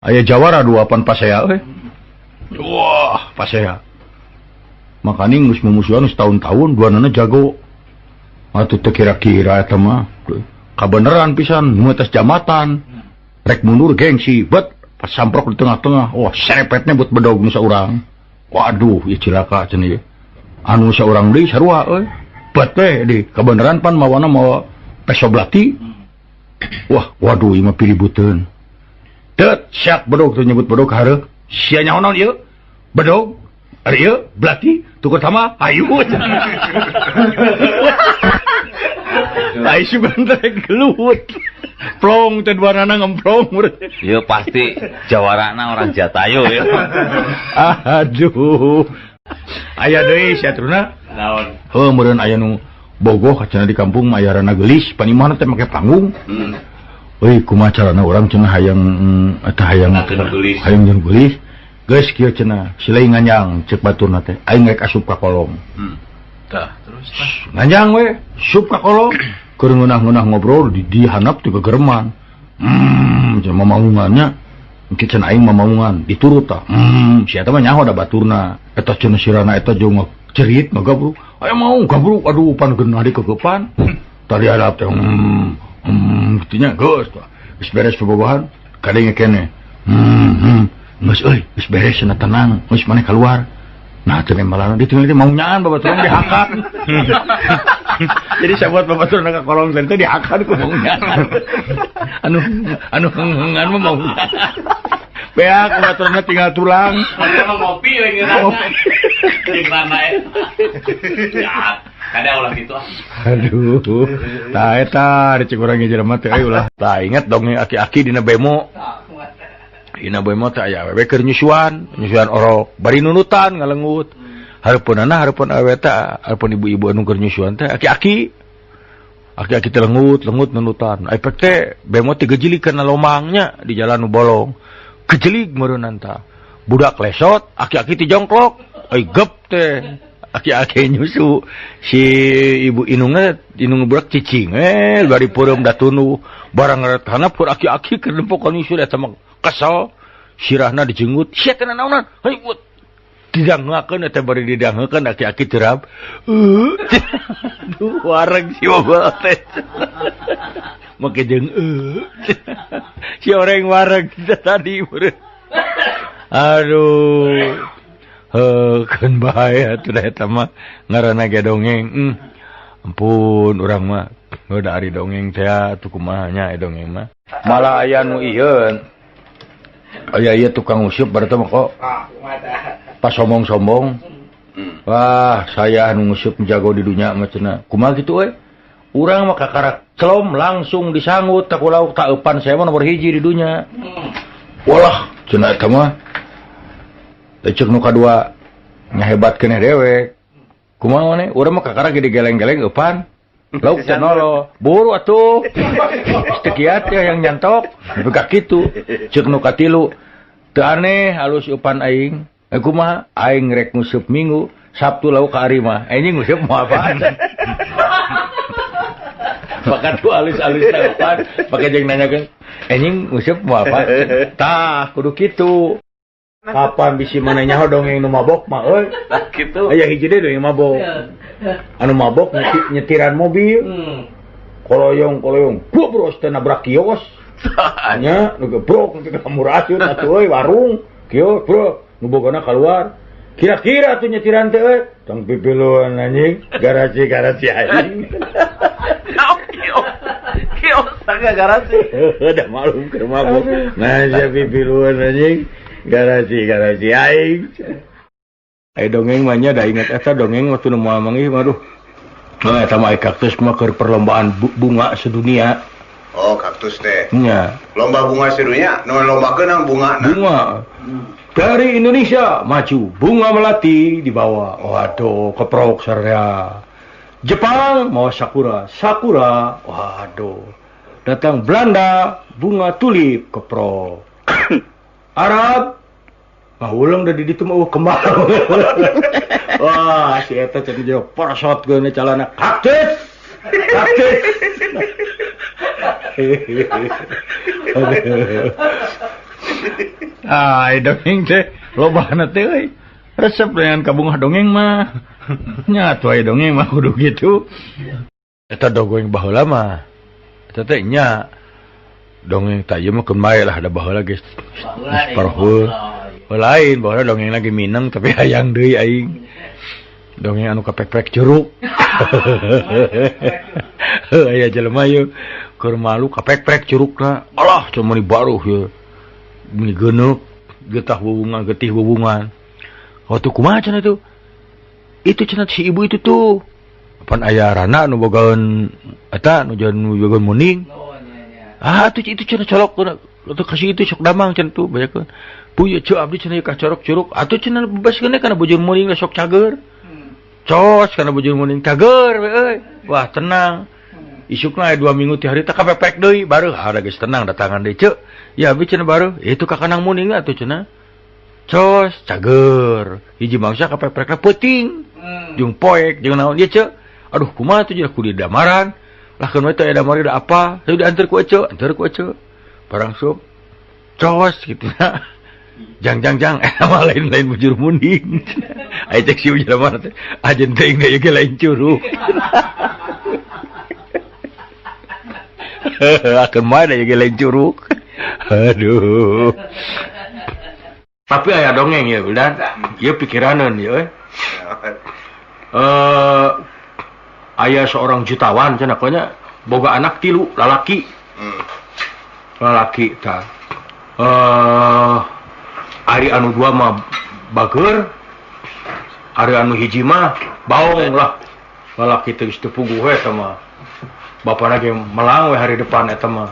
Aya jawara dua pan pasea euy. Wah, pasea. Makaning geus mumusuhan setahun-tahun duanana jago. Atuh teu kira-kira eta mah. Kabeneran pisan nu atas jambatan. Rek mundur gengsi, bet pas samprok di tengah-tengah. Wah, serepetnya buat bedog nu saurang. Waduh, ieu cilaka cenah ieu. Anu saurang deui sarua euy. Bet we di kabeneran pan mawana mawa peso belati. Wah, waduh ieu mah piributeun. Tet, siap bedog tuh nyebut bedog hareuh. Sia nyaho naon ieu? Bedog. Ari ieu belati tukur sama hayu. Ai sugan teh gelut. Plong teh duanana ngemplong. Ieu pasti jawarana orang Jatayu ya. Aduh. Aya deui sia truna. Naon? Heuh meureun aya nu bogoh cenah di kampung mah aya rana geulis, panimahna teh make panggung. Euy kumaha carana urang cenah hayang eta hayang hayang jeung geulis. Geus kieu cenah, silai nganjang ceuk baturna teh. Aing rek asup ka kolong. Tah, terus tah. Nganjang we, asup ka kolong. Keur ngeunah-ngeunah ngobrol di handap teh gegereman. Cenah mamaungannya. Engke cenah aing mamaungan, diturut tah. Sia teh mah nyaho da baturna. Eta cenah sirana eta jeung cerit ngagabruk. Aya mau gabruk, aduh pan geunah dikegepan. Tadi hadap teh kitu nya geus tah. Geus beres bobogohan, kadenge keneh. Geus euy, geus beres cenah tenang, geus maneh keluar. Nah, teu malana ditinggal teh mau nyaan babaturan dihakan. Jadi sabuat babaturan ka kolong teh dihakan ku mau nyaan. Anu anu henghengan mah mau nyaan. Beak babaturanna tinggal tulang. Mana mah ngopi we ngeunahna. Jeung rana eta. Ya, kada ulah kitu ah. Aduh. Tah eta dicek urang ge jelema teh euy ulah. Tah inget dongeng aki-aki dina bemo. Dina bemo teh aya awewe keur nyusuan, nyusuan orok, bari nunutan ngalengut. Hareupeunana hareupeun awewe teh, hareupeun ibu-ibu anu keur nyusuan teh aki-aki. Aki-aki teh lengut, lengut nunutan. Ai pek teh bemo teh gejelig kana lomangnya di jalan nu bolong. Gejelig meureunnan tah. Budak lesot, aki-aki teh jongklok. Ai gep teh. Aki-aki nyusu si ibu inungna, inung budak cicing bari peureum da tunduh. Barang ngaret handap keur aki-aki keur nempo ka nyusu eta mah kesel. Sirahna dijenggut, sia teh nanaonan? Heuy, buat. Didangeukeun eta bari didangeukeun aki-aki terap. Aduh, wareg si bobol teh. Make jeung Si oreng wareg tadi meureun. Aduh. Heuh, keun bae atuh da eta mah ngaranna ge dongeng. Ampun urang mah. Heuh da ari dongeng teh atuh kumaha nya dongeng mah. Malah aya nu ieu. Aya ieu tukang useup bareta mah kok. Pas sombong-sombong. Wah, saya anu nguseup jago di dunya mah cenah. Kumaha kitu euy? Urang mah kakarak celom langsung disanggut tak lauk tak eupan saya mah nomor hiji di dunya. Walah, cenah eta mah. Ceuk nu kadua nya hebat keneh dewek. Kumaha maneh? Urang mah kakarak ge digeleng-geleng eupan. Lauk teh nolo. Buru atuh. Geus teu kiat ya yang nyantok. Nepi ka kitu. Ceuk nu katilu. Teu aneh halus eupan aing. Kumaha? Aing rek nguseup Minggu, Sabtu lauk ka Ari mah. Anjing nguseup moal apaan. Maka tuh alus-alus eupan, pake jeung nanyakeun, anjing nguseup moal apaan. Tah, kudu kitu. Kapan bisi mana nyaho dongeng nu mabok mah euy. Tah kitu. Aya hiji deui dongeng mabok. Anu mabok nyetiran mobil. Koloyong-koloyong, gobros teh nabrak kios. Nya nu gebrok nu ka murasieun atuh euy warung. Kios bro, nu bogona kaluar. Kira-kira tuh nyetiran teh euy. Tong pipiluan anjing, garasi-garasi anjing. Kios. Kios tangga garasi. Udah malum keur mabok. Nah, sia pipiluan anjing. Garasi-garasi aing. Ai dongeng mah nya da inget eta dongeng waktu nu moal manggih mah aduh. Nah, eta mah ai kaktus mah keur perlombaan bunga sedunia. Oh, kaktus teh. Nya. Lomba bunga sedunia, nu lombakeun nang bunga. Bunga. Dari Indonesia maju, bunga melati dibawa. Waduh, keprok sararea. Jepang mau sakura, sakura. Waduh. Datang Belanda, bunga tulip keprok. Arab mah ulang da di ditu mah kembang. Wah, si eta cenah jeung persot geuna calana kaktus. Kaktus. Ah, dongeng teh lobana teh euy. Resep dengan kabungah dongeng mah. Nya atuh aya dongeng mah kudu kitu. Eta dongeng baheula mah. Eta teh nya dongeng tah ieu mah keun bae lah da baheula geus parhul. Lain baheula dongeng lagi mineng tapi hayang deui aing. Dongeng anu kapek-pek curug. Aya jelema ieu keur malu kapek-pek curugna. Alah cuma meuni baruh ieu. Meuni geuneuk getah bubungan getih bubungan. Waktu kumaha cenah itu? Itu cenah si ibu itu tuh. Pan aya rana nu bogaeun eta nu bogaeun muning. Ah atuh itu cenah colok atuh kasih itu sok damang cenah tuh banyakeun. Puy ceu abdi cenah ka corok curug atuh cenah bebaskeun kana bujur muning sok cager. Cos kana bujur muning cager we euy. Wah tenang. Isukna aya 2 minggu ti harita kapepek deui bareuh ah geus tenang datangan deui ceu. Ya abdi cenah bareuh itu ka kanang muning atuh cenah. Cos cager. Hiji mangsa kapepekna peuting. Jeung poek jeung naon ieu ceu. Aduh kumaha tuh jeung kudu damaran. Lah keun we teh aya damar da apa? Teu dianteur ku ece, anteur ku ece. Barang sup. Cos kitu na. Jang jang jang mah lain-lain bujur muning. Aya cek si jelema teh ajen teuing deui ge lain curug. Akeun mah da ge lain curug. Aduh. Tapi aya dongeng ya, Wildan. Ieu pikiraneun ieu euy. Aya seorang jutawan cenah nya boga anak 3 lalaki. Lalaki tah. Ari anu 2 mah bager, ari anu 1 mah baong lah. Lalaki teh geus teu puguh we eta mah. Bapana ge melang we hari depan eta mah.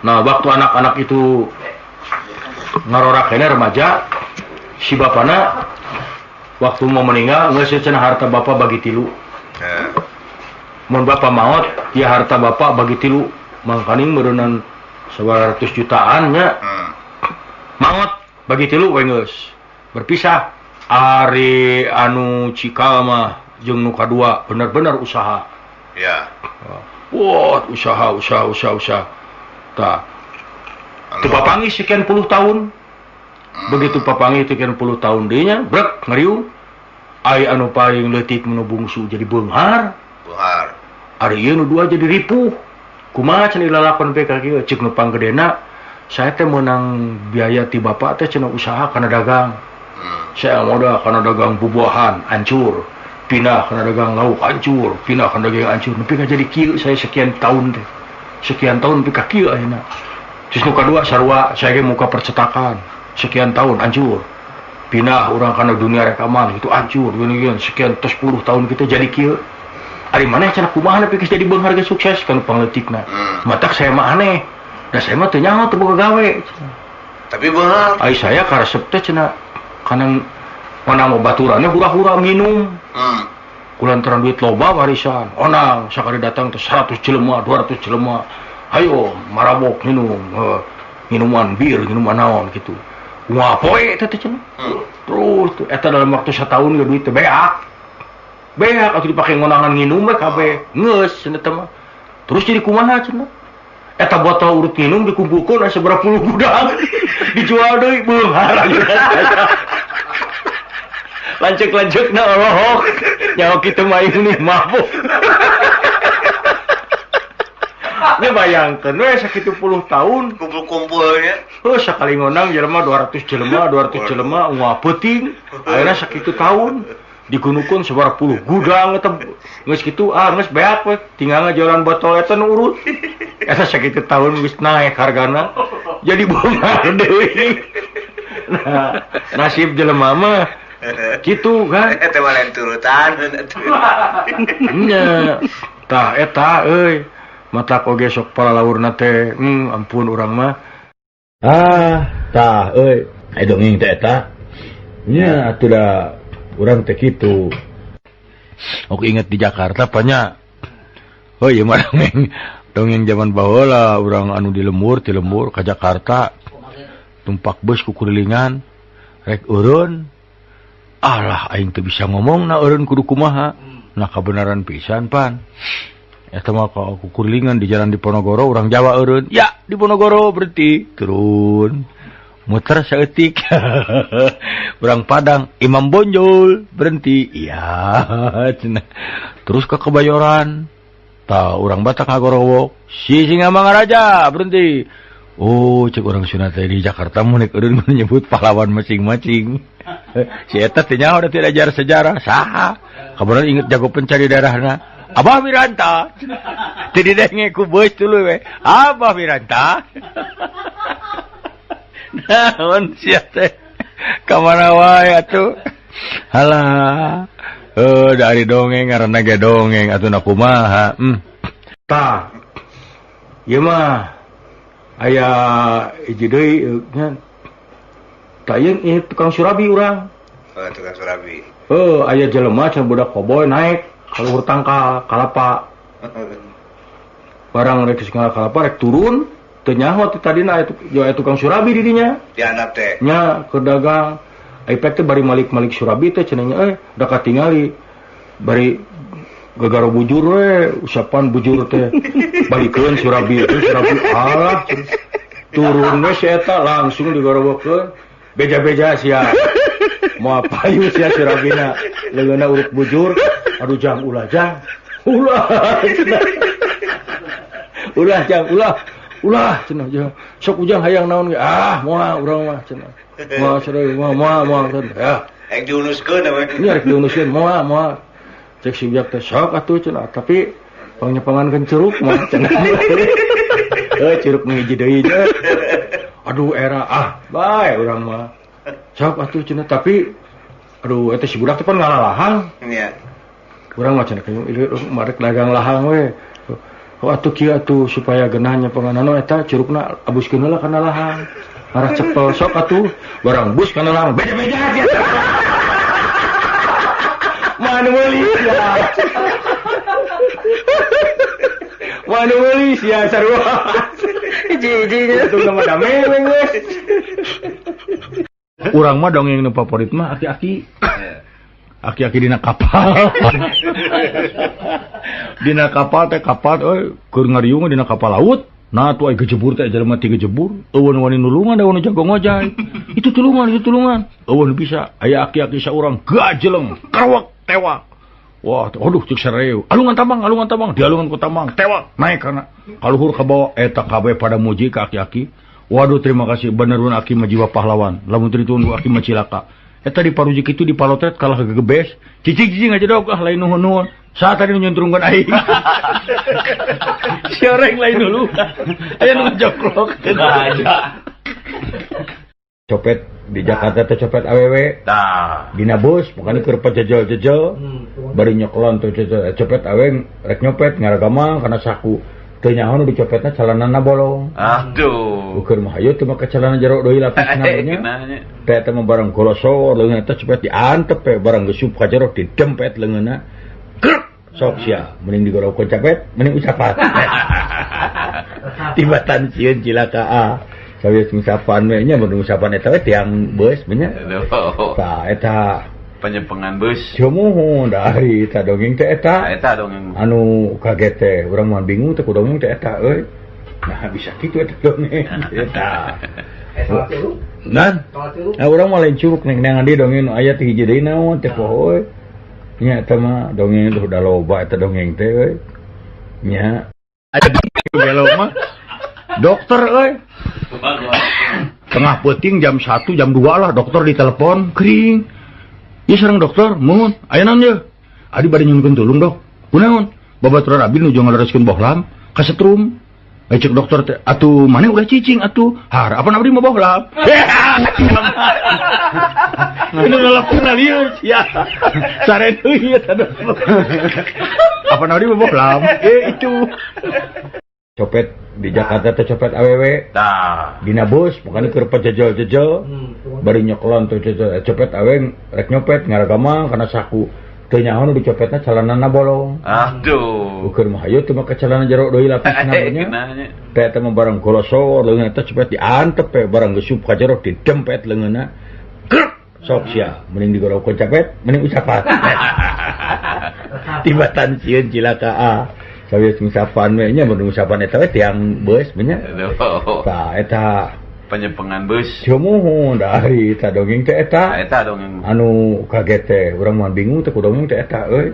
Nah, waktu anak-anak itu ngarorak kene remaja, si bapana waktu mau meninggal geus cenah harta bapak bagi 3. Mun bapak maot, ya harta bapak bagi 3. Mangkaning meureunnan 100 jutaan nya. Maot bagi 3 we geus. Berpisah. Ari anu cikal mah jeung nu kadua bener-bener usaha. Ya. Wah, usaha usaha usaha usaha. Tah. Teu papanggih sekian puluh tahun. Begitu papanggih sekian puluh tahun deui nya, brek ngariung. Ai anu paling leutik nu bungsu jadi beunghar. Beunghar. Ari ieu nu 2 jadi ripuh. Kumaha cenah lalakon pe ka kieu ceuk nu panggedena, saya teh meunang biaya ti bapak teh cenah usaha kana dagang. Saya modal kana dagang bubuahan hancur, pindah kana dagang lauk hancur, pindah kana dagang hancur. Nepi ka jadi kieu saya sekian tahun teh. Sekian tahun nepi ka kieu ayeuna. Terus nu kadua sarua saya ge muka percetakan sekian tahun hancur. Pindah urang kana dunia rekaman itu hancur gini-gini sekian tos 10 tahun kita jadi kieu. Ari maneh cenah kumaha nepi geus jadi beunghar geus sukses kan pangleutikna. Matak saya mah aneh. Da saya mah teu nyaho teu boga gawe. Tapi beunghar. Ai saya karesep teh cenah kana onang baturannya hura-hura minum. Kulantaran duit loba warisan. Onang sakali datang teh 100 jelema, 200 jelema. Ayo marabok minum, minuman bir, minuman naon gitu. Wah, poe teh teh cenah. Terus tuh eta dalam waktu setahun ge duit teh beak. Beak atuh dipake ngonangan nginum we kabeh. Geus cenah teh mah. Terus jadi kumaha cenah? Eta botol urut minum dikumpulkeun aya sabaraha puluh gudang. Dijual deui beunghar. Lanceuk-lanceukna olohok. Nyaho kitu mah ini mabuk. Ini bayangkeun we sakitu puluh tahun kumpul-kumpulnya. Heuh sakali ngonang jelema 200 jelema, 200 jelema ungah peuting. Ayeuna sakitu tahun digunukeun sabaraha puluh gudang eta geus kitu ah geus beak we tinggal ngajualan botol eta nu urut. Eta sakitu tahun geus naek hargana jadi beunghar deui. Nah, nasib jelema mah kitu kan. Eta mah lain turutan. Nya. Tah eta euy. Matak oge sok palalaurna teh, ampun urang mah. Ah, tah euy, aya dongeng teh eta. Nya atuh da urang teh kitu. Aku inget di Jakarta banyak. Oh iya mah dongeng, dongeng zaman baheula urang anu di lembur, ti lembur ka Jakarta. Tumpak bus kukurilingan, rek eureun. Alah aing teu bisa ngomong na eureun kudu kumaha. Nah kebenaran pisan pan. Eta mah ka kukurilingan di jalan Diponegoro urang Jawa eureun. Ya, Diponegoro berhenti, turun. Muter saeutik. Urang Padang, Imam Bonjol berhenti. Iya, cenah. Terus ke Kebayoran. Tah urang Batak ngagorowok, si Singamangaraja berhenti. Oh, cek orang Sunda teh di Jakarta mun rek eureun menyebut pahlawan masing-masing. Si eta teh nyaho da teu diajar sejarah, saha? Kabaran inget jago pencari daerahna. Abah Wiranta. Teu didenge ku beus tuluy we. Abah Wiranta. Naon sia teh? Ka mana wae atuh? Halah. Dari dongeng ngaranna ge dongeng atuh na kumaha. Tah. Ieu mah aya hiji deui nya. Tah ieu tukang surabi urang. Oh, tukang surabi. Heuh, aya jelema cenah budak koboy naik ka luhur tangkal kalapa. Barang rek geus kalapa rek turun, teu nyaho ti tadina aya tukang surabi di dinya. Di handap teh. Nya keur dagang. Ipek teh bari malik-malik surabi teh cenah nya da katingali bari gagaro bujur we usapan bujur teh balikeun surabi teh surabi alah turun we si eta langsung digorowokeun beja-beja sia moal payu sia surabina leungeunna urut bujur aduh jang ulah jang ulah ulah jang ulah ulah cenah sok ujang hayang naon ge ah moal urang mah cenah moal sareng moal moal moal ya rek diunuskeun we nya rek diunuskeun moal moal cek si ujang teh sok atuh cenah tapi pangnyepangankeun curug mah cenah curug nu hiji deui aduh era ah bae urang mah sok atuh cenah tapi aduh eta si budak teh pan ngalalahang nya urang mah cenah ieu marek dagang lahang we oh atuh kieu atuh supaya geunah nyepanganana eta curugna abuskeun heula kana lahang arah cepel sok atuh barang bus kana lahang beja-beja sia manu meuli sia manu meuli sia sarua hiji-hiji atuh mah dameweng we urang mah dongeng nu favorit mah aki-aki aki-aki dina kapal. Dina kapal teh kapal euy keur ngariung dina kapal laut. Nah tuh ai gejebur teh jelema ti gejebur, eueun wani nulungan da wani jago ngojay. Itu tulungan. Eueun bisa aya aki-aki saurang gajeleng, karwak tewak. Wah, aduh cek sareu. Alungan tambang, dialungan ku tambang, tewak naik kana. Kaluhur ka bawah eta kabeh pada muji ka aki-aki. Waduh terima kasih benerun aki mah jiwa pahlawan. Lamun teu ditunggu aki mah cilaka. Eta di parujik itu di palotret kalah gegebes. Cicing-cicing aja dok ah lain nuhun-nuhun. Saat tadi nyuntrungkeun aing. Si orang lain dulu. Aya nu ngajoklok. Aja. Copet di Jakarta teh copet awewe. Tah. Dina bus makanya keur pejejel-jejel. Bari nyoklon tuh copet awewe rek nyopet ngaragama kana saku. Teu nyaho nu dicopetna celanana bolong. Aduh. Ukur mah hayu teu make celana jero deui lapisna nya. Teh teh mah barang golosor leungeun teh copet diantep we barang geus ka jero didempet leungeunna. Krek sok sia mending digorowkeun capet mending ucapan. Tibatan sieun cilaka ah. Sawios ngusapan we nya mun ngusapan eta we tiang beus nya. Tah eta penyepengan beus. Cumuhun dari eta dongeng teh eta. Eta dongeng. Anu kaget teh urang mah bingung teh ku dongeng teh eta euy. Nah bisa kitu eta dongeng eta. Nan. Nah urang mah lain curug nek neangan di dongeng nu aya teh hiji deui naon teh poho euy. Nya eta mah dongeng teh udah loba eta dongeng teh euy. Nya. Ada gelo mah. Dokter euy. Tengah peuting jam 1 jam 2 lah dokter ditelepon kering. Ieu sareng dokter, muhun, aya naon ye? Adi bade nyuhunkeun tulung dok. Kunaon? Babaturan abdi nuju ngalereskeun bohlam kasetrum. Cek dokter teh, atuh maneh ulah cicing atuh. Har, apa abdi mah bohlam? Ini ngelapuna lieur sia. Sare deui eta dokter. Apa abdi mah bohlam? Itu. Copet di Jakarta teh copet awewe. Tah. Dina bus makanya keur pejejel-jejel. Bari nyoklon tuh copet awewe rek nyopet ngaragama kana saku. Teu nyaho nu dicopetna celanana bolong. Aduh. Ukur mah hayu teu make celana jero deui lapisna nya. Teh teh mah barang golosor leungeun teh copet diantep we barang geus ka jero didempet leungeunna. Krek sok sia mending digorowkeun capet mending ucapan. Tibatan sieun cilaka ah. Sawios ngusapan we nya mun ngusapan eta we tiang beus nya. Tah eta penyempengan beus. Cumuhun dari eta dongeng teh eta. Eta dongeng. Anu kaget teh urang mah bingung teh ku dongeng teh eta euy.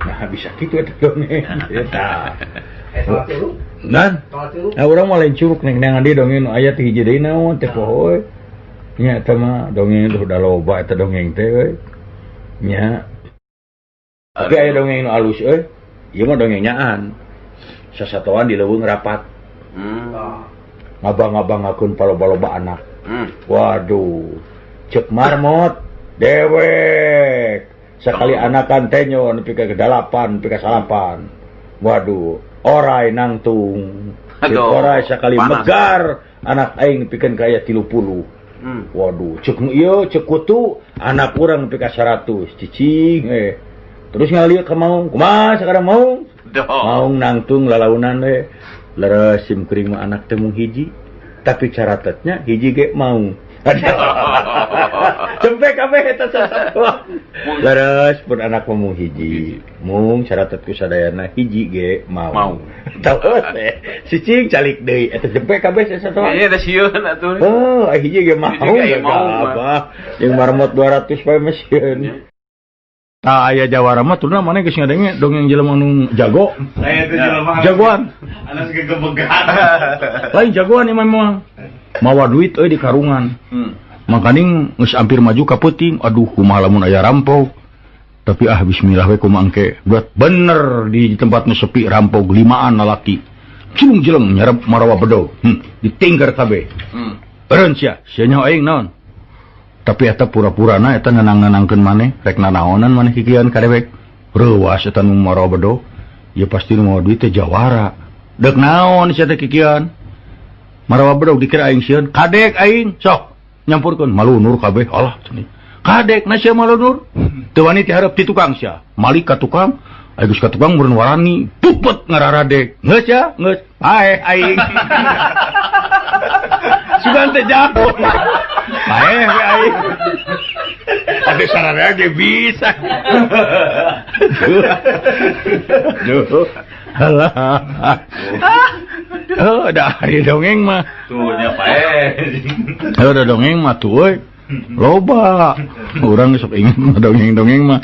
Nah bisa kitu eta dongeng eta. Nan. Nah urang mah lain curug neng neangan deui dongeng nu aya teh hiji deui naon teh poho euy. Nya eta mah dongeng udah loba eta dongeng teh euy. Nya. Tapi aya dongeng nu alus euy. Ieu mah dongeng nyaan. Sasatoan di leuweung rapat. Ngabang-ngabangakeun paloba-loba anak. Waduh, cek marmot dewek. Sakali anakan tenyo nepi ka 8, nepi ka 9. Waduh, orai nangtung. Cek orai sakali panas. Megar anak aing pikeun ka aya 30. Waduh, cek nu ieu cek kutu anak urang nepi ka 100. Cicing Terus ngalieu ka maung. Kumaha sakarang maung? Maung nangtung lalaunan we. Leres sim kuring mah anak teh mung hiji, tapi caratetnya hiji ge maung. Cempe kabeh eta sasatoan. Leres pun anak mah mung hiji, mung caratet ku sadayana hiji ge maung. Tahu teh, si cing calik deui eta cempe kabeh sasatoan. Ieu teh sieun atuh. Oh, hiji ge maung. Apa? Jeung marmot 200 pae mah sieun. Tah aya jawara mah turna maneh geus ngadenge dongeng jelema nu jago. Aya teh jelema jagoan. Anas gegebegan. Lain jagoan ieu mah. Mawa duit euy di karungan. Makaning geus hampir maju ka peuting, aduh kumaha lamun aya rampok. Tapi ah bismillah we kumaha engke. Buat bener di tempat nu sepi rampok 5an lalaki. Cilung jeleng nyarep marawa bedog. Ditingker kabeh. Eureun sia, sia nyaho aing naon. Tapi eta pura-purana eta nenang-nenangkeun maneh, rek nanaonan maneh kikian ka dewek. Reuwas eta nu marawa bedog, ieu pasti nu mawa duit teh jawara. Deuk naon sia teh kikian? Marawa bedog dikira aing sieun, kadek aing sok nyampurkeun malunur kabeh. Alah cenah. Kadek na sia malunur. Teu wani ti hareup ti tukang sia. Malik ka tukang, aya geus ka tukang meureun warani, pupet ngararadek. Geus sia, geus. Paeh aing. Sugan teh jago. Paeh we aing. Atuh sararea ge bisa. Duh. Alah. Oh, da ari dongeng mah. Tuh nya paeh. Oh, da dongeng mah tuh euy. Loba. Urang sok inget mah dongeng-dongeng mah.